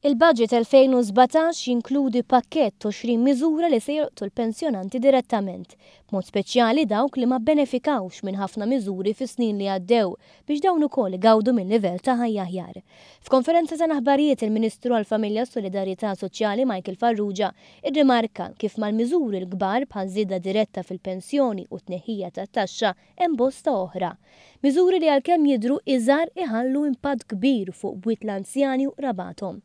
Il-Budget 2017 jinkludi pakkett t'20 miżura li se jolqtu l-pensjonanti direttament, b'mod speċjali dawk li ma bbenefikawx minn ħafna miżuri fis-snin li għaddew biex dawn ukoll igawdu minn livell ta' ħajja aħjar. F'konferenza tal-aħbarijiet il-Ministru għall-Familja u Solidarjetà Soċjali Michael Farrugia rrimarka kif mal-miżuri l-kbar bħal żieda diretta fil-pensjoni u t-tneħħija tat-taxxa hemm bosta oħra. Miżuri li għalkemm jidhru iżgħar iħallu impatt kbir fuq bwiet l-anzjani u qrabathom.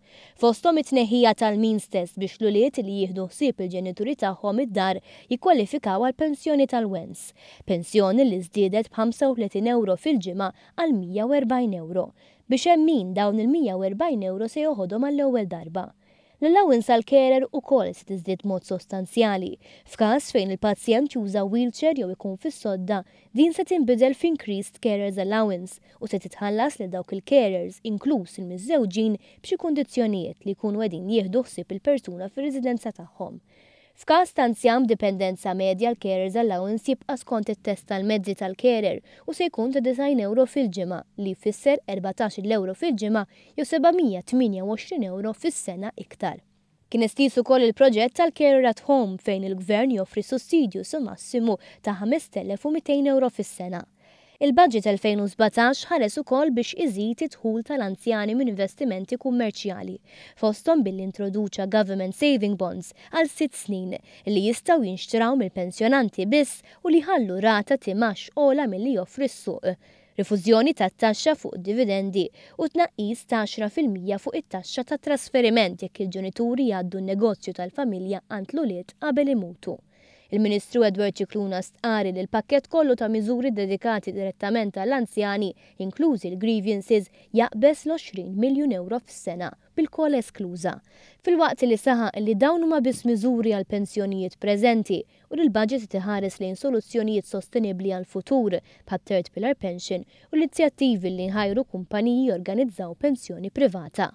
Fosthom it-tneħħija tal-means test biex l-ulied li jieħdu ħsieb il-ġenituri tagħhom id-dar jikkwalifikaw għall-pensjoni tal-wens. Pensjoni li żdiedet b'35 ewro fil-ġimgħa għal 140 ewro. Biex hemm min dawn il-140 ewro se joħodhom għall-ewwel darba. L-allowance għall-carer ukoll se tiżdied b'mod sostanzjali. F'każ fejn il-pazjent juża wheelchair jew ikun fis-sodda, din se tinbidel f'increased carer's allowance u se titħallas lil dawk il-carers, inkluż il-miżżewġin b'xi kundizzjonijiet li jkunu qegħdin jieħdu ħsieb il-persuna fir-residenza tagħhom. F'każ ta' anzjan b'dipendenza medja l-carer's allowance jibqa' skont it-test tal-mezzi tal-carer u se jkun ta' 90 ewro fil-ġimgħa li jfisser 14-il ewro fil-ġimgħa jew 728 ewro fis-sena iktar. Kien estiż ukoll il-proġett tal-Carer at Home fejn il-Gvern joffri sussidju sa massimu ta' 5,200 ewro fis-sena. Il-Budget 2017 ħares ukoll biex iżid id-dħul tal-anzjani minn investimenti kummerċjali, fosthom billi introduċa Government Saving Bonds għal sitt snin li jistgħu jinxtraw mill-pensjonanti biss u li jħallu rata t'imgħax ogħla milli joffri s-suq, rifużjoni tat-taxxa fuq dividendi u tnaqqis ta' 10% fuq it-taxxa tat-trasferiment jekk il-ġenituri jgħaddu n-negozju tal-familja għand l-ulied qabel imutu. Il-Ministru Edward Scicluna stqarr li l-pakkett kollu ta' miżuri dedikati direttament għall-anzjani, inklużi l-grievances, jaqbeż l-20 miljun ewro fis-sena, bil-COLA eskluża. Filwaqt li saħaq li dawn huma biss miżuri għall-pensjonijiet preżenti u li l-budget qed iħares lejn soluzzjonijiet sostenibbli għall-futur bħat-third pillar pension u l-inizjattivi li jħajru kumpaniji jorganizzaw pensjoni privata.